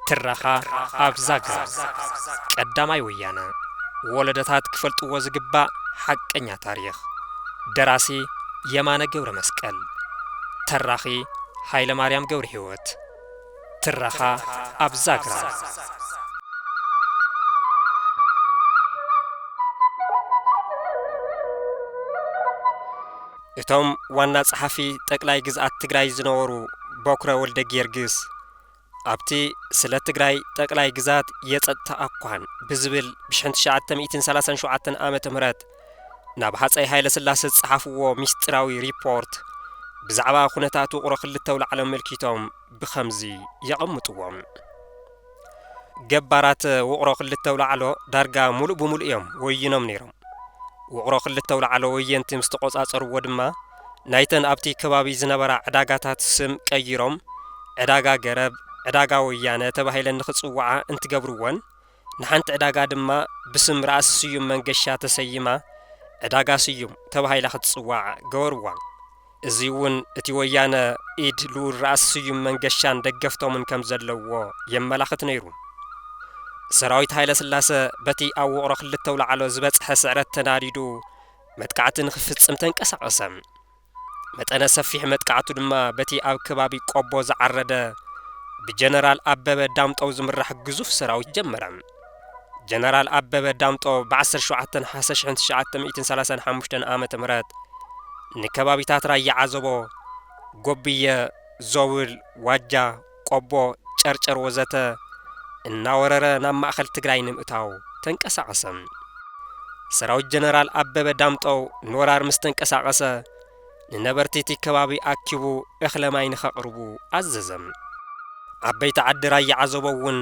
ትረኻ ኣብ ዛግራ። ቀዳማይ ወያነ። ወለዶታት ክፈልጥዎ ዝግባእ ሓቀኛ ታሪኽ። ደራሲ የማነ ገብረ መስቀል። ተራኺ ሃይለ ማርያም ገብረ ህይወት። ትረኻ ኣብ ዛግራ። እቶም ዋና ጸሓፊ ጠቅላይ ግዝኣት ትግራይ ዝነበሩ ቦክረ ወልደ ጊዮርጊስ፣ ኣብቲ ስለ ትግራይ ጠቅላይ ግዛት የጸጥታ ኣኳን ብዝብል ብሽሕን ትሽዓተ ሚእትን ሰላሳን ሸውዓተን ዓመተ ምህረት ናብ ሃጸይ ሃይለ ስላሰ ዝጸሓፍዎ ሚስጢራዊ ሪፖርት፣ ብዛዕባ ኩነታት ውቕሮ ክልተ ኣውላዕሎ ኣመልኪቶም ብኸምዚ የቐምጥዎም። ገባራት ውቕሮ ክልተ ኣውላዕሎ ዳርጋ ሙሉእ ብሙሉእ እዮም ወይኖም ነይሮም። ውቕሮ ክልተ ኣውላዕሎ ወየንቲ ምስ ተቖጻጸርዎ ድማ፣ ናይተን ኣብቲ ከባቢ ዝነበራ ዕዳጋታት ስም ቀይሮም፣ ዕዳጋ ገረብ፣ ዕዳጋ ወያነ ተባሂለን ንኽጽውዓ እንትገብርወን፣ ንሓንቲ ዕዳጋ ድማ ብስም ራእሲ ስዩም መንገሻ ተሰይማ፣ ዕዳጋ ስዩም ተባሂላ ክትጽዋዕ ገበርዋ። እዚ እውን እቲ ወያነ ኢድ ልኡል ራእሲ ስዩም መንገሻን ደገፍቶምን ከም ዘለዎ የመላኽት ነይሩ። ሰራዊት ሃይለ ስላሰ በቲ ኣብ ውቕሮ ክልተ ኣውላዕሎ ዝበጽሐ ስዕረት ተናዲዱ መጥቃዕቲ ንኽፍጽም ተንቀሳቐሰ። መጠነ ሰፊሕ መጥቃዕቱ ድማ በቲ ኣብ ከባቢ ቆቦ ዝዓረደ ብጀነራል ኣበበ ዳምጠው ዝምራሕ ግዙፍ ሰራዊት ጀመረ። ጀነራል ኣበበ ዳምጠው ብ ዓሰርተ ሸውዓተ ነሓሰ ሽሕን ትሽዓተ ሚእትን ሰላሳን ሓሙሽተን ዓመተ ምህረት ንከባቢታት ራያ ዓዘቦ፣ ጎብየ፣ ዞብል፣ ዋጃ፣ ቆቦ፣ ጨርጨር ወዘተ እናወረረ ናብ ማእኸል ትግራይ ንምእታው ተንቀሳቐሰ። ሰራዊት ጀነራል ኣበበ ዳምጠው ንወራር ምስ ተንቀሳቐሰ፣ ንነበርቲ እቲ ከባቢ ኣኪቡ እኽለ ማይ ንኸቕርቡ ኣዘዘ። ዓበይቲ ዓዲ ራያ ዓዘቦ እውን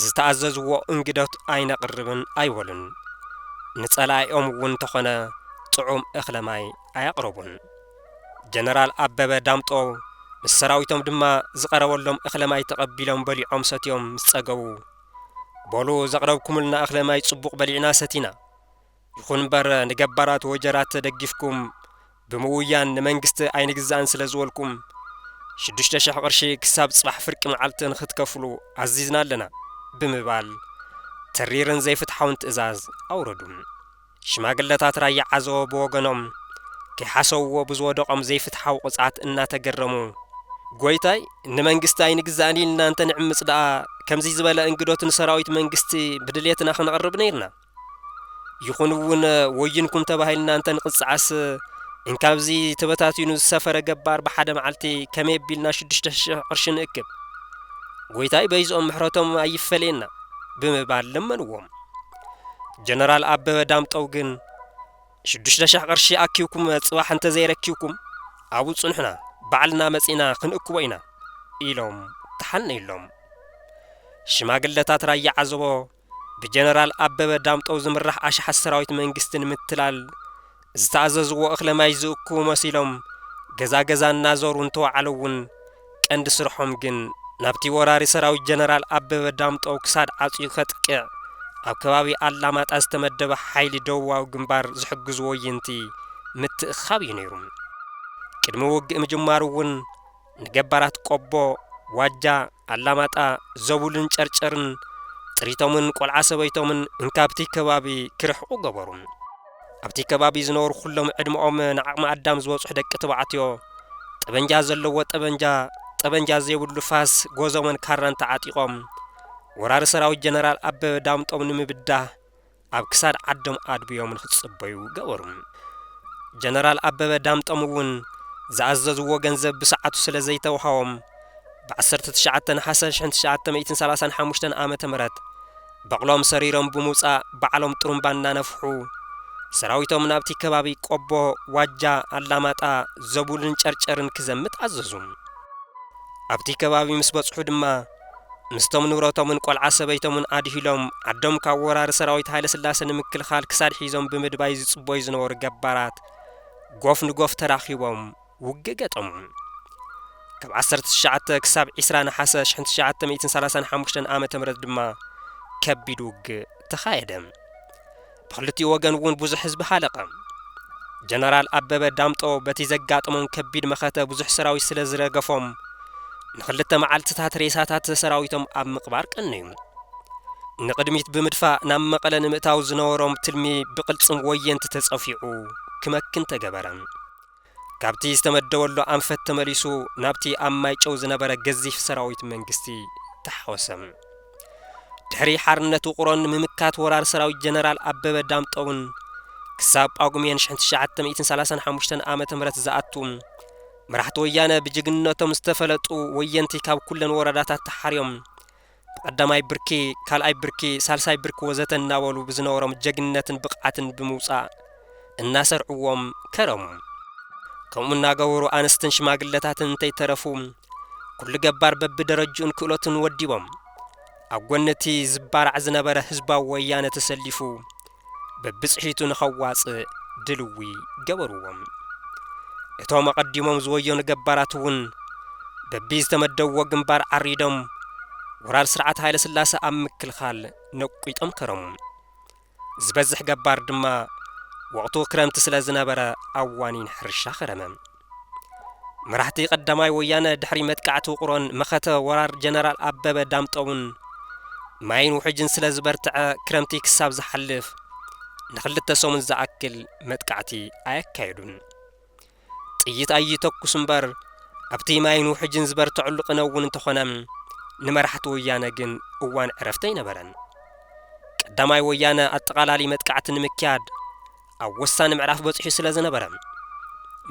ዝተኣዘዝዎ እንግዶት ኣይነቕርብን ኣይበሉን። ንጸላኢኦም እውን እንተኾነ ጥዑም እኽለ ማይ ኣየቕረቡን። ጀነራል ኣበበ ዳምጠው ምስ ሰራዊቶም ድማ ዝቐረበሎም እኽለ ማይ ተቐቢሎም በሊዖም ሰትዮም ምስ ጸገቡ፣ በሉ ዘቕረብኩምልና እኽለ ማይ ጽቡቕ በሊዕና ሰቲና፣ ይኹን እምበር ንገባራት ወጀራት ተደጊፍኩም ብምውያን ንመንግስቲ ኣይንግዛእን ስለ ዝበልኩም፣ ሽዱሽተ ሽሕ ቅርሺ ክሳብ ጽባሕ ፍርቂ መዓልቲ ንኽትከፍሉ ኣዚዝና ኣለና ብምባል ተሪርን ዘይፍትሓውን ትእዛዝ ኣውረዱ። ሽማግለታት ራያ ዓዘቦ ብወገኖም ከይሓሰብዎ ብዝወደቖም ዘይፍትሓዊ ቅጽዓት እናተገረሙ፣ ጎይታይ፣ ንመንግስቲ ኣይንግዛእን ኢልና እንተ ንዕምጽ ደኣ ከምዚ ዝበለ እንግዶት ንሰራዊት መንግስቲ ብድልየትና ክነቕርብ ነይርና። ይኹን እውን ወይንኩም ተባሂልና እንተ ንቕጽዓስ፣ እንካብዚ ተበታቲኑ ዝሰፈረ ገባር ብሓደ መዓልቲ ከመይ ኣቢልና ሽዱሽተ ሽሕ ቅርሺ ንእክብ? ጎይታይ በይዝኦም ምሕረቶም ኣይፈለየና ብምባል ለመንዎም። ጀነራል ኣበበ ዳምጠው ግን ሽዱሽተ ሽሕ ቅርሺ ኣኪብኩም ጽባሕ እንተ ዘይረኪብኩም ኣብኡ ጽንሑና፣ ባዕልና መጺእና ክንእክቦ ኢና ኢሎም ተሓነዩሎም። ሽማግለታት ራያ ዓዘቦ ብጀነራል ኣበበ ዳምጠው ዝምራሕ ኣሽሓት ሰራዊት መንግስቲ ንምትላል ዝተኣዘዝዎ እኽለ ማይ ዝእክቡ መሲሎም ገዛ ገዛ እናዞሩ እንተወዓሉ እውን ቀንዲ ስርሖም ግን ናብቲ ወራሪ ሰራዊት ጀነራል ኣበበ ዳምጠው ክሳድ ዓጽዩ ከጥቅዕ ኣብ ከባቢ ኣላማጣ ዝተመደበ ሓይሊ ደቡባዊ ግንባር ዝሕግዝዎ ወየንቲ ምትእኻብ እዩ ነይሩ። ቅድሚ ውግእ ምጅማሩ እውን ንገባራት ቆቦ፣ ዋጃ፣ ኣላማጣ፣ ዘቡልን ጨርጨርን ጥሪቶምን ቆልዓ ሰበይቶምን እንካብቲ ከባቢ ክርሕቑ ገበሩ። ኣብቲ ከባቢ ዝነበሩ ኩሎም ዕድመኦም ንዓቕሚ ኣዳም ዝበጽሑ ደቂ ተባዕትዮ፣ ጠበንጃ ዘለዎ ጠበንጃ፣ ጠበንጃ ዘይብሉ ፋስ፣ ጎዞሞን ካራን ተዓጢቖም፣ ወራሪ ሰራዊት ጀነራል ኣበበ ዳምጦም ንምብዳህ ኣብ ክሳድ ዓዶም ኣድብዮም ንኽጽበዩ ገበሩ። ጀነራል ኣበበ ዳምጦም እውን ዝኣዘዝዎ ገንዘብ ብሰዓቱ ስለ ዘይተውሃቦም፣ ብ ዓሰርተ ትሽዓተ ነሓሰ ሽሕን ትሽዓተ ሚእትን ሰላሳን ሓሙሽተን ዓመተ ምህረት በቕሎም ሰሪሮም ብምውጻእ ባዕሎም ጥሩምባ እናነፍሑ ሰራዊቶም ናብቲ ከባቢ ቆቦ፣ ዋጃ፣ ኣላማጣ፣ ዘቡልን ጨርጨርን ክዘምት ኣዘዙ። ኣብቲ ከባቢ ምስ በጽሑ ድማ ምስቶም ንብረቶምን ቆልዓ ሰበይቶምን ኣድሂሎም ዓዶም ካብ ወራሪ ሰራዊት ሃይለ ስላሰ ንምክልኻል ክሳድ ሒዞም ብምድባይ ዝጽበዩ ዝነበሩ ገባራት ጎፍ ንጎፍ ተራኺቦም ውግእ ገጠሙ። ካብ ዓሰርተ ትሽዓተ ክሳብ ዕስራ ነሓሰ ሽሕን ትሽዓተ ሚእትን ሰላሳን ሓሙሽተን ዓመተ ምህረት ድማ ከቢድ ውግእ ተኻየደ። ብኽልቲኡ ወገን እውን ብዙሕ ህዝቢ ሃለቐ። ጀነራል ኣበበ ዳምጦ በቲ ዘጋጠሞም ከቢድ መኸተ ብዙሕ ሰራዊት ስለ ዝረገፎም፣ ንኽልተ መዓልትታት ሬሳታት ሰራዊቶም ኣብ ምቕባር ቀነዩ። ንቕድሚት ብምድፋእ ናብ መቐለ ንምእታው ዝነበሮም ትልሚ ብቕልጽም ወየንቲ ተጸፊዑ ክመክን ተገበረ። ካብቲ ዝተመደበሉ ኣንፈት ተመሊሱ ናብቲ ኣብ ማይጨው ዝነበረ ገዚፍ ሰራዊት መንግስቲ ተሓወሰ። ድሕሪ ሓርነት ውቕሮን ንምምካት ወራር ሰራዊት ጀነራል ኣበበ ዳምጠውን ክሳብ ጳጉሜን ሽሕን ትሽዓተ ሚእትን ሰላሳን ሓሙሽተን ዓመተ ምህረት ዝኣቱ፣ መራሕቲ ወያነ ብጅግንነቶም ዝተፈለጡ ወየንቲ ካብ ኩለን ወረዳታት ተሓርዮም ብቐዳማይ ብርኪ፣ ካልኣይ ብርኪ፣ ሳልሳይ ብርኪ ወዘተ እናበሉ ብዝነበሮም ጀግንነትን ብቕዓትን ብምውጻእ እናሰርዕዎም ከረሙ። ከምኡ እናገበሩ ኣንስትን ሽማግለታትን እንተይተረፉ፣ ኩሉ ገባር በብደረጅኡን ክእለቱን ወዲቦም፣ ኣብ ጎኒ እቲ ዝባራዕ ዝነበረ ህዝባዊ ወያነ ተሰሊፉ፣ በብጽሒቱ ንኸዋጽእ ድልዊ ገበርዎም። እቶም ኣቐዲሞም ዝወየኑ ገባራት እውን በቢ ዝተመደብዎ ግንባር ዓሪዶም፣ ወራር ስርዓት ሃይለ ስላሰ ኣብ ምክልኻል ነቂጦም ከረሙ። ዝበዝሕ ገባር ድማ ወቕቱ ክረምቲ ስለ ዝነበረ ኣብ ዋኒን ሕርሻ ከረመ። መራሕቲ ቀዳማይ ወያነ ድሕሪ መጥቃዕቲ ውቕሮን መኸተ ወራር ጀነራል ኣበበ ዳምጠውን ማይን ውሕጅን ስለ ዝበርትዐ ክረምቲ ክሳብ ዝሓልፍ ንኽልተ ሰሙን ዝኣክል መጥቃዕቲ ኣየካየዱን። ጥይት ኣይተኩስ እምበር ኣብቲ ማይን ውሕጅን ዝበርትዐሉ ቅነ እውን እንተኾነ ንመራሕቲ ወያነ ግን እዋን ዕረፍቲ ኣይነበረን። ቀዳማይ ወያነ ኣጠቓላሊ መጥቃዕቲ ንምክያድ ኣብ ወሳኒ ምዕራፍ በጺሑ ስለ ዝነበረ፣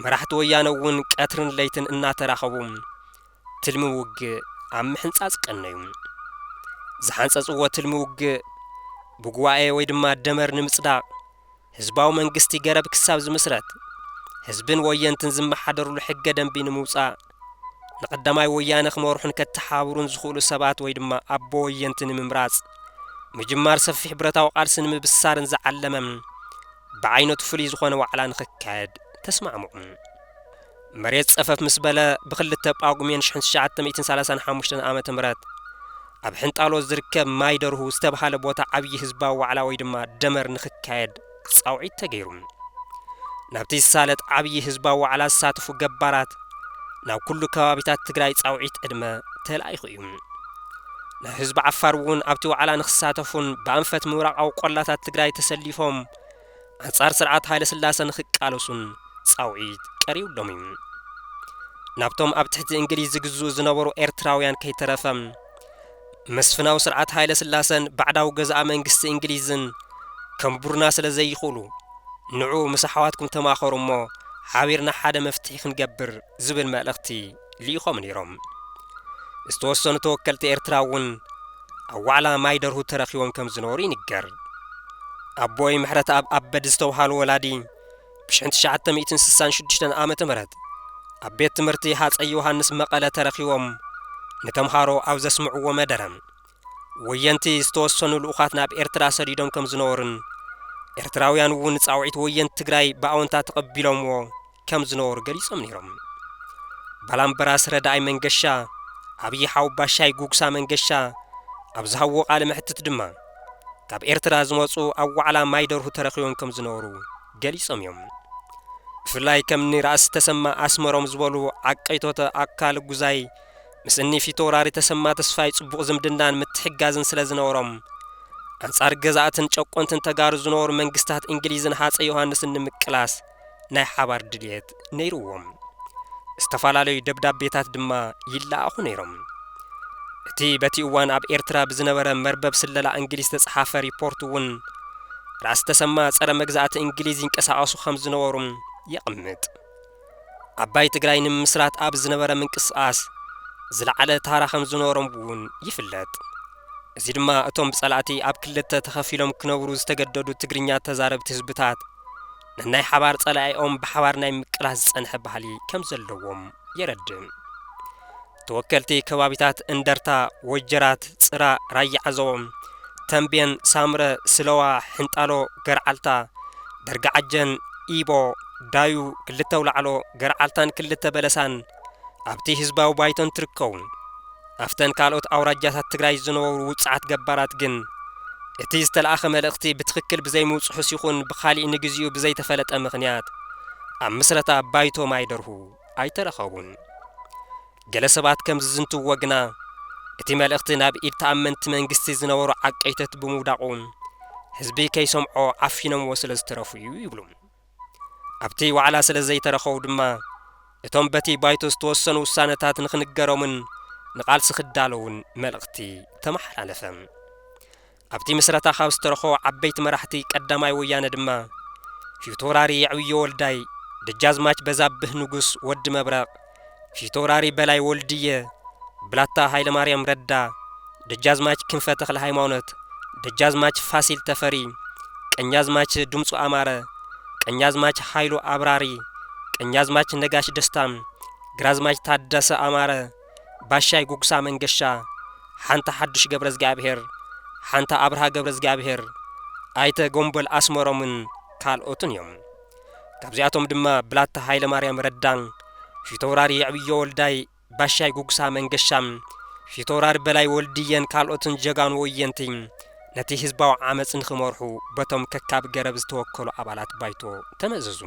መራሕቲ ወያነ እውን ቀትርን ለይትን እናተራኸቡ ትልሚ ውግእ ኣብ ምሕንጻጽ ቀነዩ። ዝሓንጸጽዎ ትልሚ ውግእ ብጉባኤ ወይ ድማ ደመር ንምጽዳቕ፣ ህዝባዊ መንግስቲ ገረብ ክሳብ ዝምስረት፣ ህዝብን ወየንትን ዝመሓደርሉ ሕገ ደንቢ ንምውጻእ፣ ንቐዳማይ ወያነ ክመርሑን ከተሓባብሩን ዝኽእሉ ሰባት ወይ ድማ ኣቦ ወየንቲ ንምምራጽ፣ ምጅማር ሰፊሕ ብረታዊ ቃልሲ ንምብሳርን ዝዓለመ ብዓይነቱ ፍሉይ ዝኾነ ዋዕላ ንኽካየድ ተስማዕምዑ። መሬት ጸፈፍ ምስ በለ፣ ብኽልተ ጳጉሜን ሽሕን ትሽዓተ ሚእትን ሰላሳን ሓሙሽተን ዓመተ ምህረት ኣብ ሕንጣሎ ዝርከብ ማይ ደርሁ ዝተባህለ ቦታ ዓብዪ ህዝባዊ ዋዕላ ወይ ድማ ደመር ንኽካየድ ጻውዒት ተገይሩ። ናብቲ ዝሳለጥ ዓብዪ ህዝባዊ ዋዕላ ዝሳተፉ ገባራት ናብ ኩሉ ከባቢታት ትግራይ ጻውዒት ዕድመ ተላኢኹ እዩ። ናይ ህዝቢ ዓፋር እውን ኣብቲ ዋዕላ ንኽሳተፉን ብኣንፈት ምብራቓዊ ቆላታት ትግራይ ተሰሊፎም ኣንጻር ስርዓት ሃይለ ስላሰ ንኽቃለሱን ጻውዒት ቀሪብሎም እዩ። ናብቶም ኣብ ትሕቲ እንግሊዝ ዝግዝኡ ዝነበሩ ኤርትራውያን ከይተረፈ፣ መስፍናዊ ስርዓት ሃይለ ስላሰን ባዕዳዊ ገዛእ መንግስቲ እንግሊዝን ከንቡርና ስለ ዘይኽእሉ፣ ንዑ ምስ ኣሕዋትኩም ተማኸሩ እሞ ሓቢርና ሓደ መፍትሒ ክንገብር ዝብል መልእኽቲ ልኢኾም ነይሮም። ዝተወሰኑ ተወከልቲ ኤርትራ እውን ኣብ ዋዕላ ማይ ደርሁ ተረኺቦም ከም ዝነበሩ ይንገር። ኣቦይ ምሕረተኣብ ኣበድ ዝተብሃሉ ወላዲ፣ ብሽሕን ትሽዓተ ሚእትን ስሳን ሽዱሽተን ዓመተ ምህረት ኣብ ቤት ትምህርቲ ሃጸይ ዮሃንስ መቐለ ተረኺቦም ንተምሃሮ ኣብ ዘስምዕዎ መደረ፣ ወየንቲ ዝተወሰኑ ልኡኻት ናብ ኤርትራ ሰዲዶም ከም ዝነበሩን፣ ኤርትራውያን እውን ጻውዒት ወየንቲ ትግራይ ብኣወንታ ተቐቢሎምዎ ከም ዝነበሩ ገሊጾም ነይሮም። ባላምበራስ ረዳኣይ መንገሻ፣ ኣብዪ ሓው ባሻይ ጉግሳ መንገሻ ኣብ ዝሃብዎ ቃለ መሕትት ድማ፣ ካብ ኤርትራ ዝመጹ ኣብ ዋዕላ ማይ ደርሁ ተረኺቦም ከም ዝነበሩ ገሊጾም እዮም። ብፍላይ ከም እኒ ራእሲ ተሰማ ኣስመሮም ዝበሉ ዓቀይቶተ ኣካል ጉዛይ ምስ እኒ ፊተውራሪ ተሰማ ተስፋይ ጽቡቕ ዝምድናን ምትሕግጋዝን ስለ ዝነበሮም፣ ኣንጻር ገዛእትን ጨቆንትን ተጋሩ ዝነበሩ መንግስታት እንግሊዝን ሃጸይ ዮሃንስን ንምቅላስ ናይ ሓባር ድልየት ነይርዎም። ዝተፈላለዩ ደብዳቤታት ድማ ይለኣኹ ነይሮም። እቲ በቲ እዋን ኣብ ኤርትራ ብዝነበረ መርበብ ስለላ እንግሊዝ ዝተጸሓፈ ሪፖርት እውን፣ ራእሲ ተሰማ ጸረ መግዛእቲ እንግሊዝ ይንቀሳቐሱ ከም ዝነበሩ የቕምጥ። ኣባይ ትግራይ ንምምስራት ኣብ ዝነበረ ምንቅስቓስ ዝለዓለ ታራ ከም ዝነበሮም እውን ይፍለጥ። እዚ ድማ እቶም ብጸላእቲ ኣብ ክልተ ተኸፊሎም ክነብሩ ዝተገደዱ ትግርኛ ተዛረብቲ ህዝብታት፣ ነናይ ሓባር ጸላኢኦም ብሓባር ናይ ምቅላስ ዝጸንሐ ባህሊ ከም ዘለዎም የረድእ። ተወከልቲ ከባቢታት እንደርታ፣ ወጀራት፣ ጽራ፣ ራያ ዓዘቦ፣ ተምቤን፣ ሳምረ፣ ስለዋ፣ ሕንጣሎ፣ ገርዓልታ፣ ደርጋዓጀን፣ ኢቦ፣ ዳዩ፣ ክልተ ኣውላዕሎ፣ ገርዓልታን ክልተ በለሳን ኣብቲ ህዝባዊ ባይቶ እንትርከቡ፣ ኣብተን ካልኦት ኣውራጃታት ትግራይ ዝነበሩ ውጽዓት ገባራት ግን፣ እቲ ዝተለኣኸ መልእኽቲ ብትኽክል ብዘይምብጽሑስ ይኹን ብኻሊእ ንግዚኡ ብዘይተፈለጠ ምኽንያት፣ ኣብ ምስረታ ባይቶ ማይ ደርሁ ኣይተረኸቡን። ገለ ሰባት ከም ዝዝንትዎ ግና፣ እቲ መልእኽቲ ናብ ኢድ ተኣመንቲ መንግስቲ ዝነበሩ ዓቀይተት ብምውዳቑ፣ ህዝቢ ከይሰምዖ ዓፊኖምዎ ስለ ዝተረፉ እዩ ይብሉ። ኣብቲ ዋዕላ ስለ ዘይተረኸቡ ድማ፣ እቶም በቲ ባይቶ ዝተወሰኑ ውሳነታት ንኽንገሮምን ንቓልሲ ክዳለውን መልእኽቲ ተመሓላለፈ። ኣብቲ ምስረታ ካብ ዝተረኸቡ ዓበይቲ መራሕቲ ቀዳማይ ወያነ ድማ፣ ፊተውራሪ የዕብዮ ወልዳይ፣ ደጃዝማች በዛብህ ንጉስ ወዲ መብረቕ፣ ፊተውራሪ በላይ ወልድየ፣ ብላታ ሃይለማርያም ረዳ፣ ደጃዝማች ክንፈ ተኽለ ሃይማኖት፣ ደጃዝማች ፋሲል ተፈሪ፣ ቀኛዝማች ድምፁ ኣማረ፣ ቀኛዝማች ሃይሉ ኣብራሪ፣ ቀኛዝማች ነጋሽ ደስታ፣ ግራዝማች ታደሰ ኣማረ፣ ባሻይ ጉግሳ መንገሻ፣ ሓንታ ሓዱሽ ገብረዝግኣብሄር፣ ሓንታ ኣብርሃ ገብረዝግኣብሄር፣ ኣይተ ጎምበል ኣስመሮምን ካልኦትን እዮም። ካብዚኣቶም ድማ ብላታ ሃይለማርያም ረዳን፣ ፊተውራሪ የዕብዮ ወልዳይ፣ ባሻይ ጉግሳ መንገሻ፣ ፊተውራሪ በላይ ወልድየን ካልኦትን ጀጋኑ ወየንቲ ነቲ ህዝባዊ ዓመፅ ንኽመርሑ በቶም ከካብ ገረብ ዝተወከሉ ኣባላት ባይቶ ተመእዘዙ።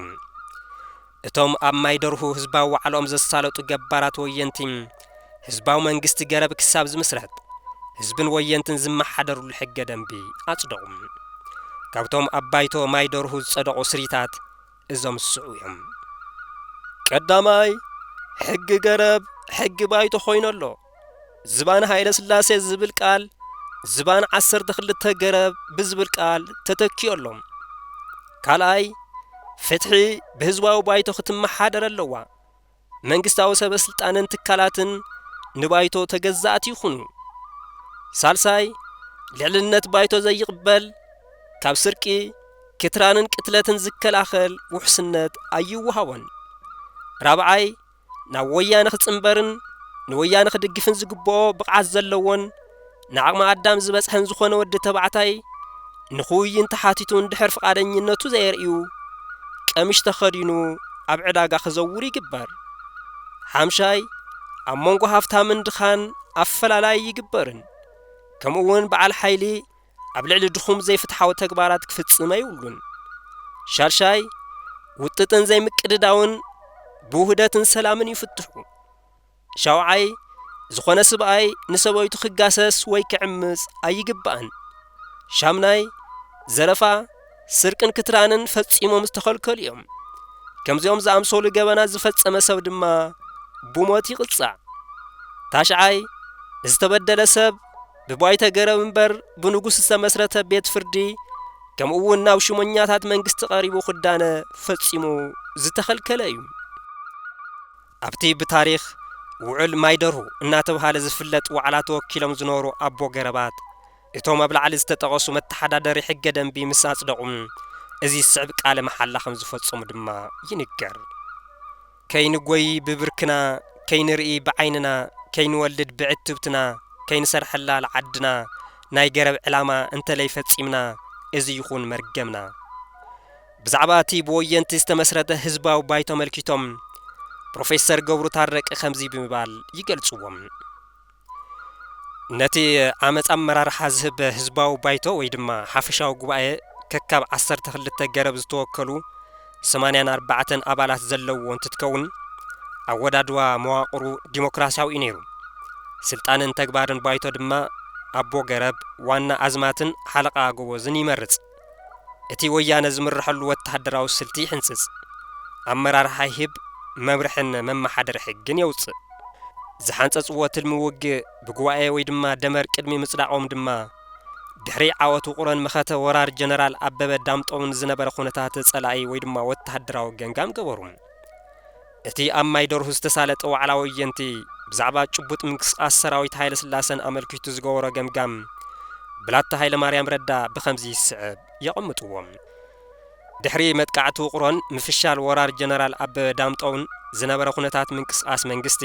እቶም ኣብ ማይ ደርሁ ህዝባዊ ዋዕላኦም ዘሳለጡ ገባራት ወየንቲ፣ ህዝባዊ መንግስቲ ገረብ ክሳብ ዝምስረት፣ ህዝብን ወየንትን ዝመሓደርሉ ሕገ ደንቢ ኣጽደቑ። ካብቶም ኣብ ባይቶ ማይ ደርሁ ዝጸደቑ ስሪታት እዞም ዝስዑ እዮም። ቀዳማይ፣ ሕጊ ገረብ ሕጊ ባይቶ ኮይኑ ኣሎ። ዝባን ሃይለ ስላሴ ዝብል ቃል ዝባን ዓሰርተ ክልተ ገረብ ብዝብል ቃል ተተኪኡ ኣሎ። ካልኣይ፣ ፍትሒ ብህዝባዊ ባይቶ ክትመሓደር ኣለዋ። መንግስታዊ ሰበ ስልጣንን ትካላትን ንባይቶ ተገዛእቲ ይኹኑ። ሳልሳይ፣ ልዕልነት ባይቶ ዘይቕበል፣ ካብ ስርቂ፣ ክትራንን ቅትለትን ዝከላኸል ውሕስነት ኣይወሃቦን። ራብዓይ፣ ናብ ወያነ ክጽንበርን ንወያነ ክድግፍን ዝግብኦ ብቕዓት ዘለዎን ንዓቕሚ ኣዳም ዝበጽሐን ዝኾነ ወዲ ተባዕታይ ንኽውይን ተሓቲቱ እንድሕር ፍቓደኝነቱ ዘየርእዩ፣ ቀሚሽ ተኸዲኑ ኣብ ዕዳጋ ክዘውር ይግበር። ሓምሻይ፣ ኣብ መንጎ ሃፍታምን ድኻን ኣፈላላይ ይግበርን፣ ከምኡ እውን በዓል ሓይሊ ኣብ ልዕሊ ድኹም ዘይፍትሓዊ ተግባራት ክፍጽም ኣይብሉን። ሻድሻይ፣ ውጥጥን ዘይምቅድዳውን ብውህደትን ሰላምን ይፍትሑ። ሻውዓይ፣ ዝኾነ ስብኣይ ንሰበይቱ ክጋሰስ ወይ ክዕምጽ ኣይግባእን። ሻምናይ፣ ዘረፋ፣ ስርቅን ክትራንን ፈጺሞም ዝተኸልከሉ እዮም። ከምዚኦም ዝኣምሰሉ ገበናት ዝፈጸመ ሰብ ድማ ብሞት ይቕጻዕ። ታሽዓይ፣ ዝተበደለ ሰብ ብባይተ ገረብ እምበር ብንጉስ ዝተመስረተ ቤት ፍርዲ፣ ከምኡ እውን ናብ ሹመኛታት መንግስቲ ቀሪቡ ክዳነ ፈጺሙ ዝተኸልከለ እዩ። ኣብቲ ብታሪኽ ውዑል ማይ ደርሁ እናተብሃለ ዝፍለጥ ዋዕላ ተወኪሎም ዝነበሩ ኣቦ ገረባት፣ እቶም ኣብ ላዕሊ ዝተጠቐሱ መተሓዳደሪ ሕገ ደንቢ ምስ ኣጽደቑ፣ እዚ ዝስዕብ ቃለ መሓላ ከም ዝፈጸሙ ድማ ይንገር። ከይንጎይ ብብርክና፣ ከይንርኢ ብዓይንና፣ ከይንወልድ ብዕትብትና፣ ከይንሰርሐላ ለዓድና፣ ናይ ገረብ ዕላማ እንተለይ ፈጺምና፣ እዚ ይኹን መርገምና። ብዛዕባ እቲ ብወየንቲ ዝተመስረተ ህዝባዊ ባይቶ ኣመልኪቶም፣ ፕሮፌሰር ገብሩ ታረቀ ከምዚ ብምባል ይገልጽዎም። ነቲ ዓመጽ ኣመራርሓ ዝህብ ህዝባዊ ባይቶ ወይ ድማ ሓፈሻዊ ጉባኤ ከካብ ዓሰርተ ክልተ ገረብ ዝተወከሉ ሰማንያን ኣርባዕተን ኣባላት ዘለዎ እንትትከውን፣ ኣወዳድባ መዋቕሩ ዲሞክራሲያዊ እዩ ነይሩ። ስልጣንን ተግባርን ባይቶ ድማ ኣቦ ገረብ፣ ዋና ኣዝማትን ሓለቓ ጎበዝን ይመርጽ። እቲ ወያነ ዝምርሐሉ ወተሃደራዊ ስልቲ ይሕንጽጽ፣ ኣመራርሓ ይህብ፣ መምርሕን መመሓደሪ ሕግን የውጽእ። ዝሓንጸጽዎ ትልሚ ውግእ ብጉባኤ ወይ ድማ ደመር ቅድሚ ምጽዳቖም ድማ፣ ድሕሪ ዓወት ውቕሮን መኸተ ወራር ጀነራል ኣበበ ዳምጠውን ዝነበረ ኩነታት ጸላኢ ወይ ድማ ወተሃደራዊ ገምጋም ገበሩ። እቲ ኣብ ማይ ደርሁ ዝተሳለጠ ዋዕላ ወየንቲ ብዛዕባ ጭቡጥ ምንቅስቓስ ሰራዊት ሃይለ ስላሰን ኣመልኪቱ ዝገበሮ ገምጋም፣ ብላታ ሃይለማርያም ረዳ ብኸምዚ ይስዕብ የቐምጥዎ። ድሕሪ መጥቃዕቲ ውቕሮን ምፍሻል ወራር ጀነራል ኣበበ ዳምጠውን ዝነበረ ኩነታት ምንቅስቓስ መንግስቲ፣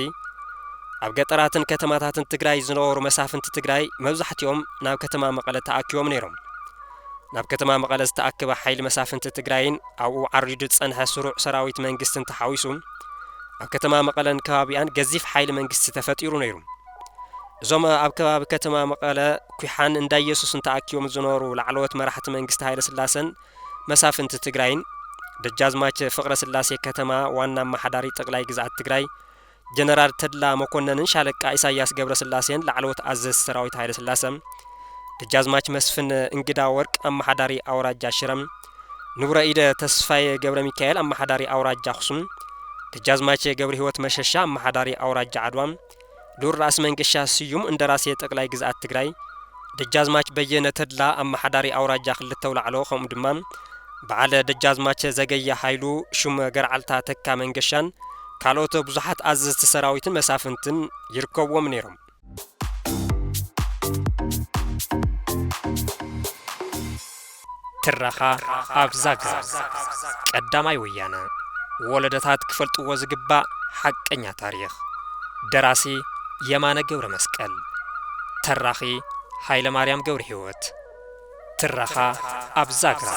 ኣብ ገጠራትን ከተማታትን ትግራይ ዝነበሩ መሳፍንቲ ትግራይ መብዛሕትኦም ናብ ከተማ መቐለ ተኣኪቦም ነይሮም። ናብ ከተማ መቐለ ዝተኣከበ ሓይሊ መሳፍንቲ ትግራይን ኣብኡ ዓሪዱ ዝጸንሐ ስሩዕ ሰራዊት መንግስትን ተሓዊሱ፣ ኣብ ከተማ መቐለን ከባቢኣን ገዚፍ ሓይሊ መንግስቲ ተፈጢሩ ነይሩ። እዞም ኣብ ከባቢ ከተማ መቐለ ኩሓን እንዳ ኢየሱስን ተኣኪቦም ዝነበሩ ላዕለዎት መራሕቲ መንግስቲ ሃይለ ስላሰን መሳፍንቲ ትግራይን፣ ደጃዝማች ፍቕረ ስላሴ ከተማ ዋና ኣመሓዳሪ ጠቕላይ ግዝኣት ትግራይ፣ ጀነራል ተድላ መኮነንን ሻለቃ ኢሳያስ ገብረስላሴን ላዕለዎት ኣዘዝቲ ሰራዊት ሃይለ ስላሰ፣ ደጃዝማች መስፍን እንግዳ ወርቅ ኣመሓዳሪ ኣውራጃ ሽረም፣ ንቡረ ኢደ ተስፋየ ገብረ ሚካኤል ኣመሓዳሪ ኣውራጃ ኣኽሱም፣ ደጃዝማች ገብረ ህይወት መሸሻ ኣመሓዳሪ ኣውራጃ ዓድዋ፣ ሉል ራእሲ መንገሻ ስዩም እንደራሴ ጠቅላይ ግዝኣት ትግራይ፣ ደጃዝማች በየነ ተድላ ኣመሓዳሪ ኣውራጃ ክልተ ኣውላዕሎ፣ ከምኡ ድማ በዓል ደጃዝማች ዘገየ ሃይሉ ሹም ገርዓልታ ተካ መንገሻን ካልኦት ብዙሓት ኣዘዝቲ ሰራዊትን መሳፍንትን ይርከብዎም ነይሮም። ትረኻ ኣብ ዛግራ። ቀዳማይ ወያነ። ወለዶታት ክፈልጥዎ ዝግባእ ሓቀኛ ታሪኽ። ደራሲ የማነ ገብረ መስቀል። ተራኺ ሃይለ ማርያም ገብረ ህይወት። ትረኻ ኣብ ዛግራ።